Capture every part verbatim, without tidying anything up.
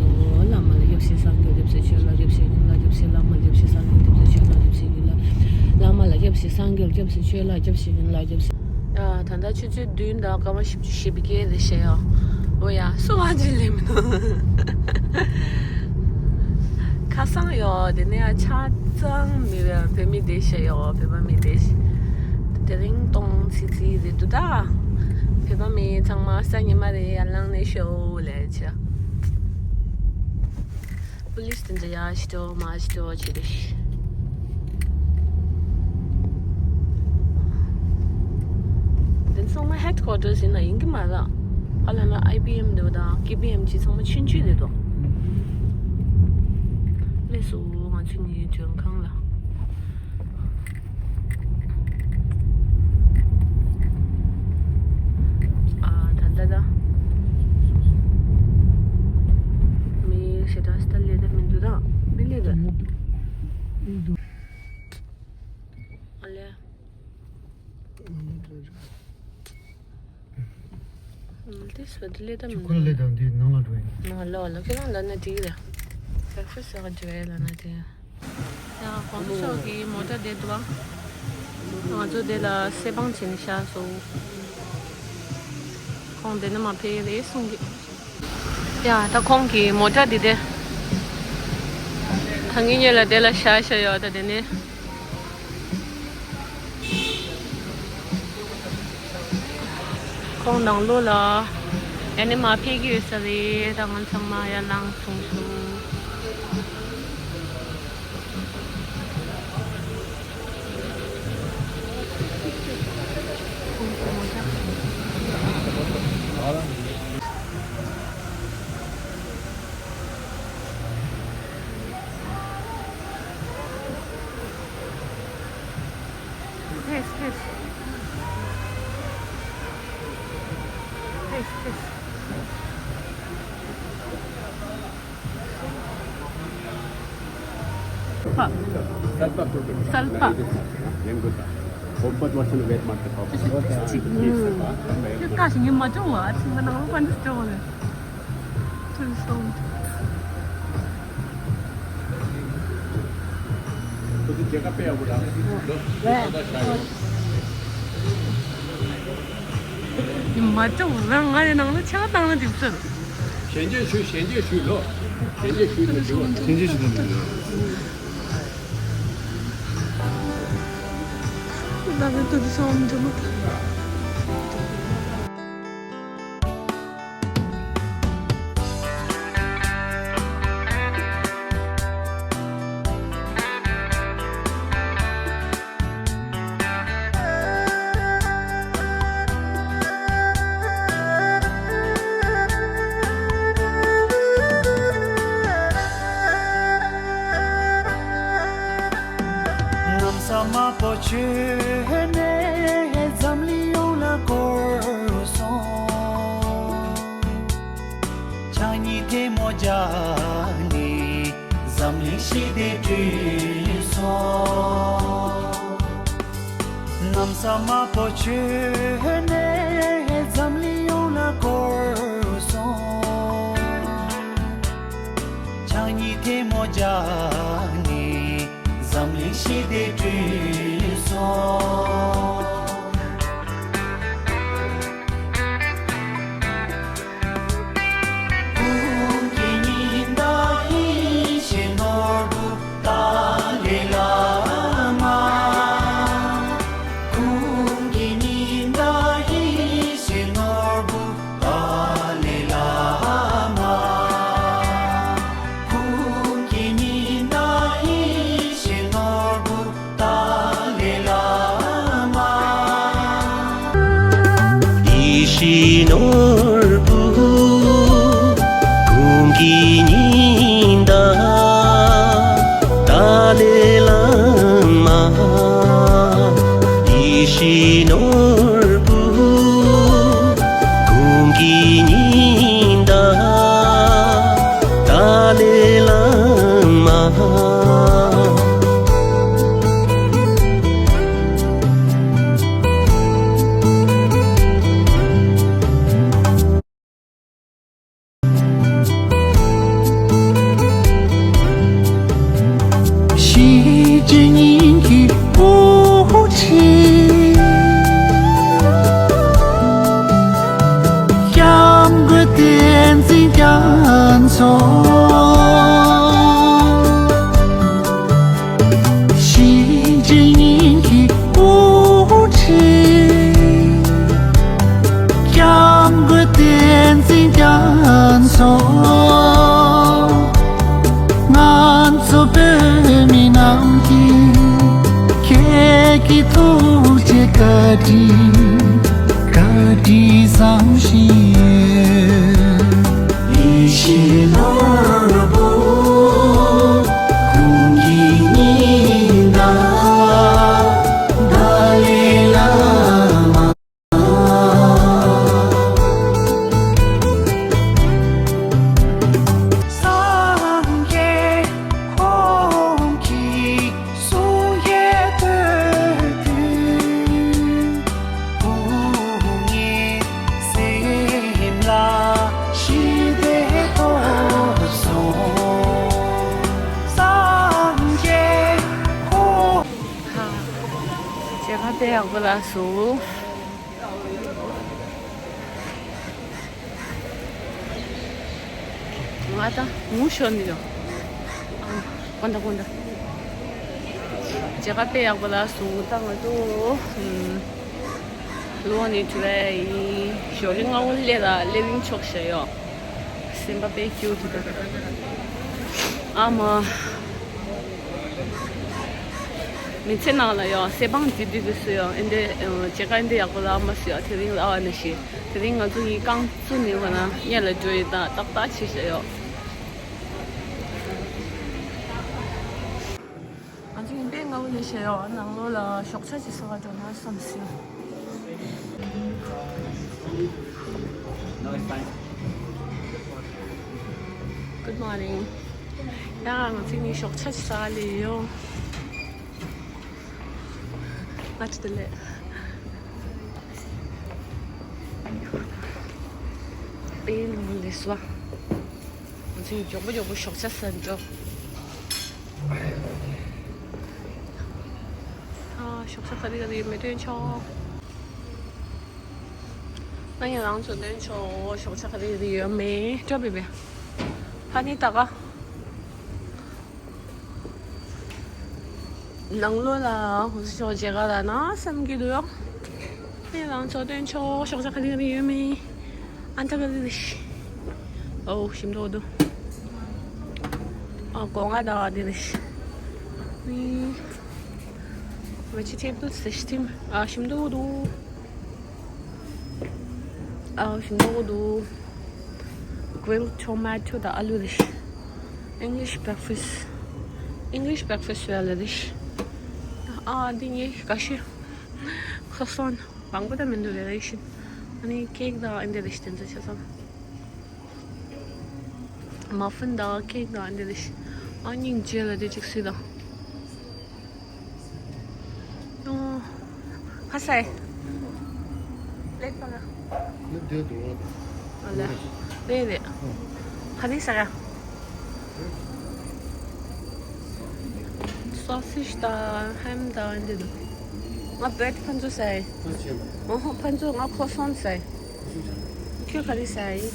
ཨོ་བླ་མ་ལ་སྐྱབས་སེ་སངས་རྒྱས་སྐྱབས་སེ་ཆོས་ལ་སྐྱབས་སེ་ཉིད་ལ་སྐྱབས་སེ་བླ་མ་སྐྱབས་སེ་སངས་རྒྱས་སྐྱབས་སེ་ཆོས་ལ་སྐྱབས་སེ་ཉིད་ལ་བླ་མ་ལ་སྐྱབས་སེ་སངས་རྒྱས་སྐྱབས་སེ་ཆོས་ལ་སྐྱབས་སེ་ཉིད་ལ་སྐྱབས་སེ། ཡ་ད་ལྟ་ཆུ་ཚོད་བདུན་དང་སྐར་མ་བཞི་བཅུ་ཞེ་བརྒྱད་རེད་ཤག་ཡ། ཨོ་ཡ་སུ་བ་ཅི་ལེ་མི་འདུག་ཁ་སང་ཡོ་དེ་ནས་ཡ་ཆ་ཚང་མི་བོད་མི་བསྡད་ཤག་ཡོ། བོད་པ་མི་བསྡད་ཤག་དེ་རིང་སྟོང་ཙི་ཙི་རེད་འདུག་ད། བོད་པ་མི་ཚང་མ་ས་ཉི་མ་རེད་ཡར་ལངས་ནས་ཤོག་ལས་ཆ། པུ་ལིས་དེ་ཚོ་ཡར་ཤི་ཏོ་མར་ཤི་ཏོ་བྱེད་དེ་ཤི། དེ་ཚང་མ་ཧེད་ཀོ་ཊར་སི་ཡིན་ན་ཡིན་གི་མ་རེད། ཨ་ལ་ལ་ཨའི་བི་ཨེམ་འདུག་དང་ཀེ་བི་ཨེམ་ཅི་ཚང་མ་ཆུང་ཆུང་རེད་དོ། ལས་སུ་ང་ཚོ་གཉིས་མགྲོན་ཁང་ལ། ཨ་ད་ད་ད། མི་ཞེ་དྲག་སྟ་ལས་ད་མི་འདུག་ད། མི་ལས་ད། ཨ་ལས། ཨ་དེ་སུ་དེ་ལས་ད་མི་འདུག་ཁོ་ལས་ད་འདི་ནང་ལ་འགྲོ་ཡིན། ནང་ལ་ལ་ཁྱེད་རང་ལ་ན་དེ་རེད། ས་ཁུ་ས་ག་འཇུ་ཡ་ལ་ན་དེ། ཡང་གོང་ས་མཆོག་གི་མོ་ཊ་དེ་འདུག་ཨ། ང་ཚོ་དེ་ལ་སེ་བང་བྱས་ནས་བཞག་སོང་། ཁོང་དེ་ནས་མ་ཕེབས་རེད་གསུང་གི། ཡ་ད་ཁོང་གི་མོ་ཊ་དེ་དེ། ད་ངེད་གཉིས་ལ་དེ་ལ་བཞག་བཞག་ཡོད་ད་དེ་ནས། ཁོང་ནང་ལོགས་ལ་ཡ་ནི་མ་ཕེབས་ཀྱི་ཡོད་ས་རེད། ད་ང་ཚང་མ་ཡར་ལངས་སོང་ཞུ། Yes, yes. Yes, yes. Salpa. Salpa. Salpa. Salpa. མ་ལྕོགས་རང་ང་ཡི་ནང་ལ་ཆ་བཏང་ན་འགྲིག་ཚར། ཞལ་འཇལ་ཞུ། ཞལ་འཇལ་ཞུས་ལོ། ཞལ་འཇལ་ཞུས་ནས་འགྲིག་པ། ཞལ་འཇལ་ཞུས་ནས་འགྲིག་པ། ད་ག་དུ་དུ་སོང་འགྲོ་མ། གནམ་ས་དམར་པོ་ཆོད་ནས་འཛམ་གླིང་ཡོངས་ལ་བསྐོར་སོང་། ཕྱག་གཉིས་ཐལ་མོ་སྦྱར་ནས་འཛམ་གླིང་ཞི་བདེ་བསྐྲུན་སོང་། གནམ་ས་དམར་པོ་ཆོད་ནས་འཛམ་གླིང་ཡོངས་ལ་བསྐོར་སོང་། ཕྱག་གཉིས་ཐལ་མོ་སྦྱར་ནས་འཛམ་གླིང་ཞི་བདེ་བསྐྲུན་སོང་། ཀུན་གྱི་ཉི་ཟླ་ཡེ་ཤེས་ནོར་བུ་ཏཱ་ལའི་བླ་མ། ཀུན་གྱི་ཉི་ཟླ་ཡེ་ཤེས་ནོར་བུ་ཏཱ་ལའི་བླ་མ། ཀུན་གྱི་ཉི་ཟླ་ཡེ་ཤེས་ནོར་བུ་ཏཱ་ལའི་བླ་མ། ཡེ་ཤེས་ནོར་བུ་ཀུན་གྱི་ཉི་ཟླ་ཏཱ་ལའི་བླ་མ། ཡེ་ཤེས་ནོར་བུ་ཀུན་གྱི་ཉི་ཟླ་ཏཱ་ལའི་བླ་མ། ཤེས་བྱའི་སྙིང་གི་དབུ་ཁྲིད། སྐྱབས་མགོན་བསྟན་འཛིན་རྒྱ་མཚོ། ཤེས་བྱའི་སྙིང་གི་དབུ་ཁྲིད། སྐྱབས་མགོན་བསྟན་འཛིན་རྒྱ་མཚོ། ང་ཚོ་བོད་མི་རྣམས་ཀྱི་ཁྱེད་ཀྱི་ཐུགས་རྗེ་བཀའ་དྲིན། བཀའ་དྲིན་བསམ་བཞིན་ཡོད། ཡེ་ཤེས་ནོར་བུ་ཀུན་གྱི་ཉི་ཟླ་ཏཱ་ལའི་བླ་མ། སངས་རྒྱས་ཁོང་གིས་གསུང་བཤད་ཐོས་དུས། སྐུ་ངལ་སེམས་ལ་ཞི་བདེ་ཐོབ་སོང་། སངས་རྒྱས་ཁོང་། ཧ། མཇལ་ཁ་དཔེ་ཡག་པོ་ལ་སོང་། ང་ད་ངུ་ཤོར་ནི་ཡོད། ཨ། དགོངས་དག་དགོངས་དག་མཇལ་ཁ་དཔེ་ཡག་པོ་ལ་སོང་། ད་ང་ཚོ་ཨུམ། ལོག་ནས་འགྲོ་ཡ་ཡིན། ཞོགས་ཀས་སྔ་པོ་སླེབས་ལ་སླེབས་རིང་ཆོག་བྱས་ཡོད། སེམས་པ་དཔེ་སྐྱིད་འདུག་ད། ཨ་མ། མི་ཚེ་ནང་ལ་ཡང་སེ་བང་འདི་འདི་འདི་སུ་ཡང་ཨེ་འདི་ཨ་མཇལ་ཁ་ཨེ་འདི་ཡག་པོ་ལ་མ་སུ་ཡང་དེ་རིང་ལ་ཨ་ནི་ཤི། དེ་རིང་ང་ཚོ་ཡི་རྐང་བཙུགས་ནས་ཁོ་ན་གཉེར་ལ་འགྲོ་ཡི་ད་ཏག་ཏག་བྱེད་བཞག་ཡོད། ང་ཚོ་ཡིན་པས་སྔ་པོ་ནས་བཤད་ཡོད། ནང་ལོགས་ལ་ཞོགས་ཇ་ཅིག་ཟ་བར་འགྲོ་ན་བསམ་སོང་། Good morning. ཡ་ང་ཚོ་གཉིས་ཞོགས་ཇ་ཅིག་ཟ་བར་སླེབས་ཡོད། ང་ཚོ་དེ་ལས་དཔེ་ལོང་ལས་སོ། ང་ཚོ་མགྱོགས་པོ་མགྱོགས་པོ་ཞོགས་ཇ་ཟ་འགྲོ། ཨ། ཞོགས་ཇ་ག་རེ་ག་རེ་མེད་དོན་ཆོག་ང་ཡང་རང་ཚོ་སྟོན་ཆོག་ཞོགས་ཇ་ག་རེ་རེ་ཡོད་མེད་སྐྱོ་བི་བི། ཕ་ནི་ད་ག་ནང་ལོགས་ལ་ཧུ་སི་ཞོགས་ཇ་ག་ལ་ན་བསམ་གྱི་འདུག་ཡོ། ངས་རང་ཚོ་སྟོན་ཆོག་ཞོགས་ཇ་ག་རེ་རེ་ཡོད་མེད། ཨན་ཏ་ག་ལི་རེ་ཤི། ཨོ་ཞིམ་འདུག་འདུག་ཨ་སྒོ་ང་ད་ག་དེ་རེ་ཤི། ནི་ཝེ་ཇི་ཊེ་བལ་སི་སི་ཊིམ་ཨ་ཞིམ་འདུག་འདུག་ཨ་ཞིམ་འདུག་འདུག Grilled tomato དང་ཨ་ལུ་རེ་ཤི། English breakfast English breakfast ཟེར་ཡ་ལ་རེ་ཤི། ཨ་འདི་ངས་ག་ཤི། ཁ་སང་མང་པོ་ད་མི་འདུག་རེ་རེ་ཤི། ཨ་ནི་ཀེག་དང་ཨ་འདི་རེ་ཤི་དེ་ཚོ་ཆ་ཚང་། མ་ཕིན་དང་ཀེག་དང་ཨ་འདི་རེ་ཤི། ཨ་སྙིང་རྗེ་ལ་དེ་གཅིག་སྲིད་དང་། ཨོ། ཁ་སའི། ལེགས་པ་ལ། ནི་དེ་དུ་བ། ཨ་ལ། རེད་རེད། ཨ། ཁ་རི་ས་ཡ། སོ་སིཇ་དང་ཧེམ་དང་འདི་འདུག་ང་བྲེད་ཕན་ཚུན་ཟ་ཡི། ཨོ་ཧོ་ཕན་ཚུན་ང་ཁོ་སོན་ཟ་ཡི། ཁྱོད་ག་རེ་ཟ་ཡི།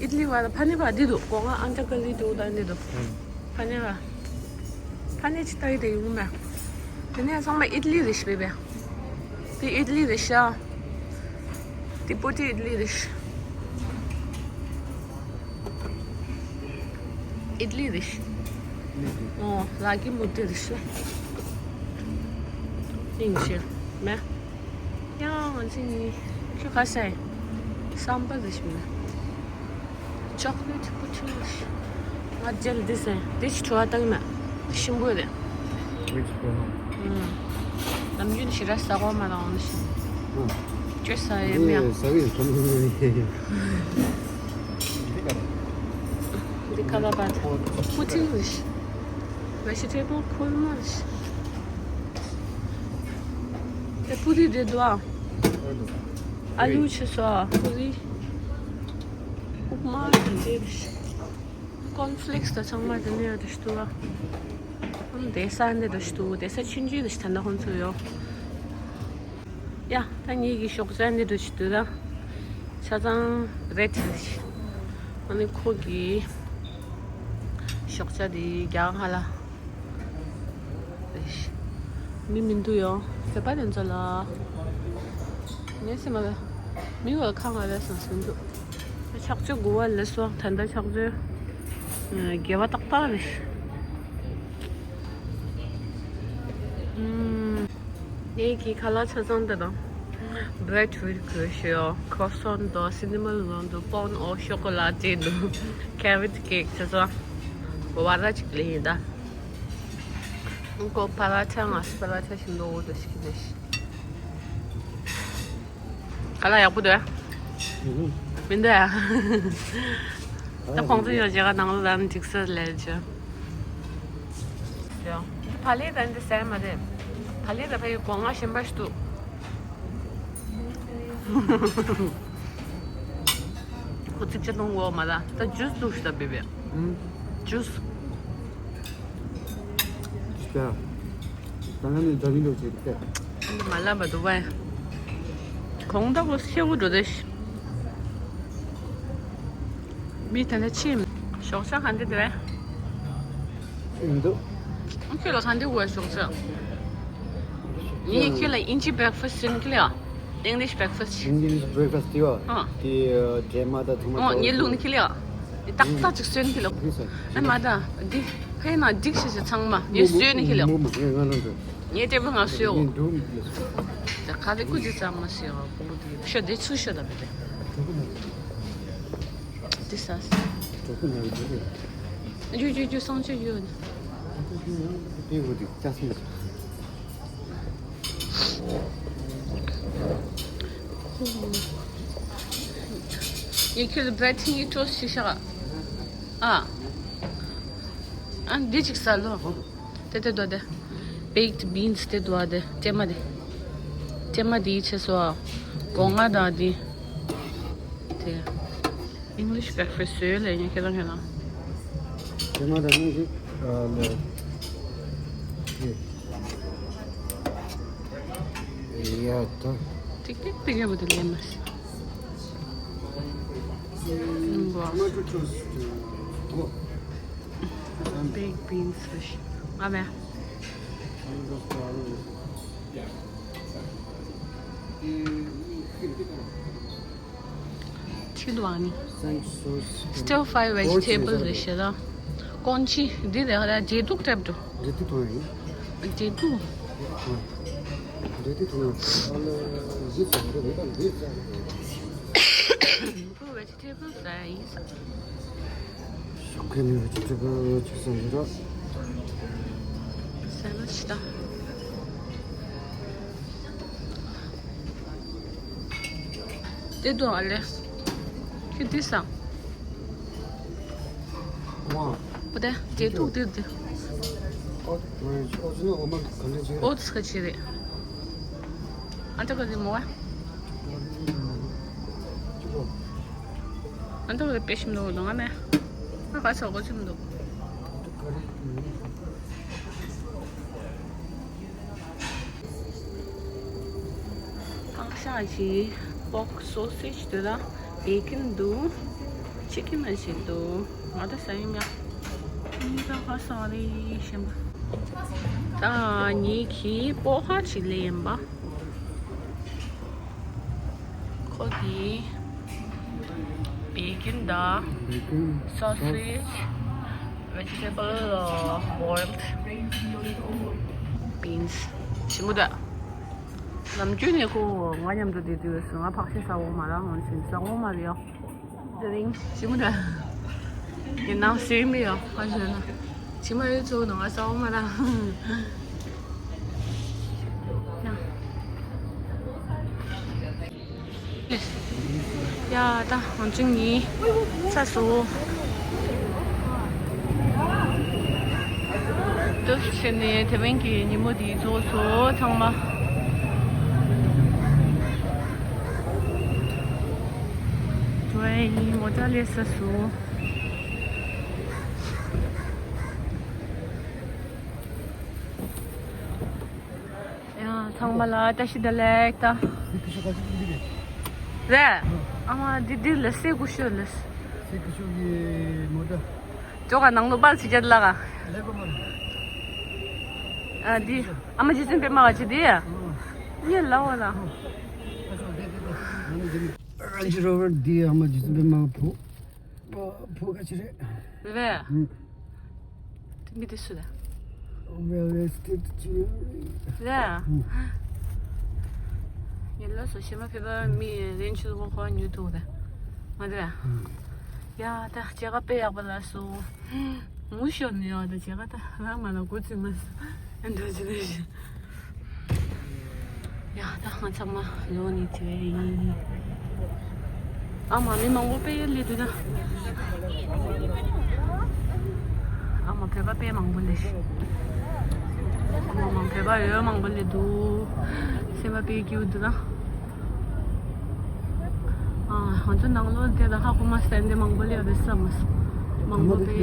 ཨིད་ལི་བ་ལ་ཕ་ནི་བ་འདི་འདུག་སྒོ་ང་ཨན་ཏ་ཀ་ལི་འདུག་ད་འདི་འདུག་ཕ་ནི་བ། ཕ་ནི་ཅི་ལྟ་ཡི་དེ་ཡོང་མ། དེ་ནས་ཚང་མ་ཨིད་ལི་རེད་ཤི་བེ་བེ། དེ་ཨིད་ལི་རེད་ཤ། དེ་པོ་ཏི་ཨིད་ལི་རེད་ཤི། ཨིད་ལི་རེད་ཤི། ཨོ་ར་གི་མུ་ཏི་རེད་ཤི། ཡིན་ཤི་མེ། ཡང་ང་ཚོ་གཉིས་ཁྱོད་ག་ས་ཡིན། སམ་པ་རེད་ཤི་མེ། ཅོག་ལེ་ཊི་པུ་ཆུ་ལ་ཤི། ང་ཇེལ་འདི་ཟེར་འདི་ཅི་བྲོ་བ་བཏང་མེད། ཞིམ་པོ་རེད། Which one? ནམ་རྒྱུན་ཞི་ར་ས་གོ་མ་རང་ནི་ཞིམ། ཅོ་ས་ཡེ་མེ། ས་གི་ཁམ་ནི། འདི་ག་ལ་པ་ཐ། པུ་ཏིང་རེད་ཤི། ཝེ་ཇི་ཊེ་བལ་ཁོལ་མ་རེད་ཤི། དེ་པུ་རི་རེད་འདུག་ཨ། ཨ་ལུ་ཆེ་སོ་ཨ་པུ་རི། ཨུབ་མ་རེད་ཤི། ཀོན་ཕི་ལེག་སི་དང་ཚང་མ་དེ་ནས་ཡོད་དུ་ཞུ་བ། ཨམ་དེ་ས་འདི་དུ་ཞུ་དེ་ས་ཆུན་ཆུན་དུ་ཞུ་ད་ན་ཧོན་ཚུ་ཡོ། ཡ་ད་ངེད་ཀྱི་ཞོགས་ཇ་འདི་དུ་ཞུ་དུ་ད། ཆ་ཚང་རེད་ཞུ། ཨ་ནི་ཁོ་གི་ཞོགས་ཇ་དེ་རྒྱ་ཧ་ལ། མི་མི་འདུག་ཡོ། ཟེར་པ་དེ་ཚོ་ལ། ངས་སེམས་མ་བས། མི་བ་ཁ་ང་བས་སོང་སེམས་འདུག་ཕྱག་མཆོད་དགུ་བ་ལས་སོ་ད་ལྟ་ཕྱག་མཆོད། དགེ་བ་ཏག་ཏག་རེད། ངས་ཀྱི་ཁ་ལག་ཆ་ཚང་དེ་དང་། བྲེད་ཝིལ་ཁུ་ཤོ། ཁོ་སོན་དང་སི་ནི་མོན་རོལ་དང་པོན་ཨོ་ཤོ་ཀོ་ལ་ཏེ་དང་། ཀེ་རེཊ་ཀེག་ཆ་ཚང་། བ་ར་གཅིག་ལས་ཡིན་ད། ཁོ་ཕ་ར་ཐ་ང་སི་ཕ་ར་ཐ་ཞིམ་པོ་འོ་དོ་ཞིག་གི་ནས། ཁ་ལག་ཡག་པོ་འདུག་ཨ། མི་འདུག་ཨ། ད་ཁོང་ཚོ་ཡོད་རྒྱ་གར་ནང་ལོགས་ལ་འགྲིག་ས་ལས་བྱོས། བྱོས། ཕ་ལེ་ད་འདི་ཟས་མ་རེད། ཕ་ལེ་ད་ཕ་ཡི་སྒོ་ང་ཞིམ་པ་ཞིག་འདུག་ཁོ་ཚིག་ཆ་གཏོང་གོ་མ་ད་ད་ཇུས་འདུག་ཞིག་ད་བེ་བེ། ཇུས། ད་ང་ནི་འདྲ་མི་འདུག་ཅེས་བལྟས། མ་ལབ་པ་འདུག་བས། གོང་ད་གོ་ཤེ་བོ་འགྲོ་དེ། མི་ད་ལ་ཆེམ། ཞོགས་ཇ་ག་འདི་འདི་བས། ཆེམ་འདུག་ཁྱོད་ལ་ག་འདི་བས་ཞོགས་ཇ། ངས་ཁྱོད་ལ་ཨིན་ཇི་བྷེག་ཕ་སི་ཊི་ཟེར་གི་ལ། English breakfast། English breakfast དེ་བ། ཨ། དེ་ཨ་འདྲེ་མ་ད་ཐུང་མ། ཨོ་ངས་ལུག་ནི་ཁི་ལེ་ཨ། དེ་ཏག་ཏག་ཅིག་སོན་ཁི་ལེ། ཨ་མ་ད་འདི་ཕེ་ན་འགྲིག་ཤེས་ཤེས་ཚང་མ་ངས་སོན་ནི་ཁི་ལེ་ཨ། མོ་མོ་ང་ང་ལ་འགྲོ། ངས་ཏེ་མོ་ང་སོ། ངས་འགྲོ་མི་ཁི་ལེ། ད་ཁ་དེ་ཀུ་ཅི་ཙམ་མ་སོ་ཡ་པོ་དེ་ཤོ་དེ་ཚུ་ཤོ་ད་བེ་དེ། འགྲོ་གི་མ་རེད། འདི་ས། འགྲོ་གི་མ་རེད་འགྲོ་གི། ཡུ་ཡུ་ཡུ་སང་ཆུ་ཡུ། དེ་བོ་དེ་ཅག་སོང་། ཡེ་ཁྱོད་བྲེད་ཐིང་ཡི་ཊོས་ཤིག་ཤག་ཨ། ཨ་འདི་ཅིག་ཟ་ལོ། དེ་དེ་དོ་དེ། Baked beans དེ་དོ་དེ་ཀྲེ་མ་དེ། ཀྲེ་མ་དེའི་ཆེ་སོ། སྒོ་ང་དང་དེ། དེ། English breakfast ཟོས་ལས་ཉེ་ཁེ་དང་ཁེ་དང་། ཀྲེ་མ་དང་ནི་ཞིག་ཨ་ལེ། ཡ་ད། ཏིག་ཏིག་ཏིག་ཡོད་པ་དེ་ལེན་མ་སྲིད། Tomato toast. Baked beans fish. ཨ་མེ། ཕྱི་དུ་ཨ་ནི། Thanks, sauce. Stir fry vegetable རེད་ཤག་ལ། ཀོན་ཅི་འདི་རེད་ཧ་ལ་འབྲས་ཐུག་འཁྲབ་འགྲོ། འབྲས་ཐུག་འཐུང་ཡིན། འབྲས་ཐུག་འབྲས་ཐུག་འཐུང་ཡིན། ཨ་ལ་འདི་ཟ་རེད་འདི་ཟ་རེད། ཁོ་vegetable ཟ་ཡིན་ས། ཞོགས་ཀས་ནས་vegetable ཅིག་ཟ་ཡིན་ར། ཟ་ལ་ཅི་ད། དེ་དུ་ཨ་ལེ། ཁྱོད་དེ་ཟ། ཝ། པོ་དེ་དེ་དུ་དེ་དེ། ཨོ་ཨོ་ཙི་ནི་འོ་མ་ག་འདྲ་ཅིག་རེད། ཨོ་ཙི་ག་ཅིག་རེད། ཨ་ཏ་ག་རེད་མོ་ཝ། ཅིག་གོ། ཨ་ཏ་ག་རེད་པེ་ཤིམ་འདུག་འདུག་ང་མེ། ང་ག་ས་གོ་ཅིམ་འདུག་ཨང་ཤ་ཅི། pork sausage དེ་ལ་bacon འདུག chicken ཨ་ཅིག་འདུག་ང་ད་ཟ་ཡིན་ཡ། ཨིན་ད་ཧ་སང་རེ་ཤེམ་པ། ད་ངེད་ཀྱིས་པོ་ཧ་ཅིག་ལེན་པ། ཁོ་གི་bacon དང་sausage vegetable boiled beans ཞིམ་པོ་འདུག་ནམ་རྒྱུན་ནས་ཁོ་ང་མཉམ་དུ་བསྡད་དུས་ང་ཕག་ཤ་ཟ་འོང་མ་ར་འོང་ཞིང་ཟ་འོང་མ་རེད་ཡོ། དེ་རིང་ཞིམ་པོ་འདུག་ཡིན་ནའང་ཞིམ་པོ་ཡོ། ཕག་ཤ་ན་ཞིམ་པོ་ཡོད་ཚོ་ནང་ང་ཟ་འོང་མ་ར། ཡ་ད་ང་ཚོ་གཉིས་ཚ་སོ། དུ་ཕྱིན་ནས་དེ་བན་གྱི་ཉིན་མོ་འདི་རྫོགས་སོ་ཚང་མ། ཇོ་ཨེ་ཡི་མོ་ཊ་ལས་ས་སོ། ཡང་ཚང་མ་ལ་བཀྲ་ཤིས་བདེ་ལེགས་ད། རེད། ཨ་མ་འདི་འདི་ལ་སེ་ཀུ་ཤོད་ལ། སེ་ཀུ་ཤོད་ཀྱི་མོ་ཊ། ཅོ་ག་ནང་ལོ་པར་ཅི་བྱེད་ལ་ག་ལེ་གོ་མ་ཨ་འདི་ཨ་མ་རྗེ་བཙུན་པད་མ་ག་ཅི་འདི་ཨ་ཉེ་ལ་འོ་ལ། ཨ་ཅོ་དེ་དེ་དེ་ང་ནི་འདི་ནི་རང་ཅི་རོ་རོ་འདི་ཨ་མ་རྗེ་བཙུན་པད་མ་ག་ཕུ། ཕོ་ཁ་ཆེ་རེད། རེད། ཨུ། དེ་མི་དེ་སུ་རེད། Well rested ཅི་རེད། ཨུ། ཡིན་ལ་སོ་ཤེ་མ་ཕེ་བ་མི་རེན་ཆུ་ལ་ཁོ་ཉུ་ཐུག་རེད། མ་རེད། ཡ་ད་བྱེད་ག་དཔེ་ཡག་པ་ལ་སོ། ངུ་ཤོར་ནི་ཡོད་ད་བྱེད་ག་ད་རང་མ་ལ་འགོ་ཚུགས་མ་སོ། ཨ་འདྲ་ཅི་རེད། ཡ་ད་ང་ཚང་མ་ལོ་ནི་བྱེད་ཡིན། ཨ་མ་མི་མང་པོ་དཔེ་ཡོད་ལེ་དུ་ད། ཨ་མ་བོད་པ་དཔེ་མང་པོ་ལེ། ཨ་མ་མ་བོད་པ་ཡོད་མང་པོ་ལེ་དུ། སེམས་པ་དཔེ་སྐྱིད་དུ་ད། ཨ་ང་ཚོ་ནང་ལོ་དེ་ད་ཧ་གོ་མ་སེན་དེ་མང་པོ་ལེ་ཡོད་རེད་བསམ་མ་སོང་། མང་པོ་དཔེ།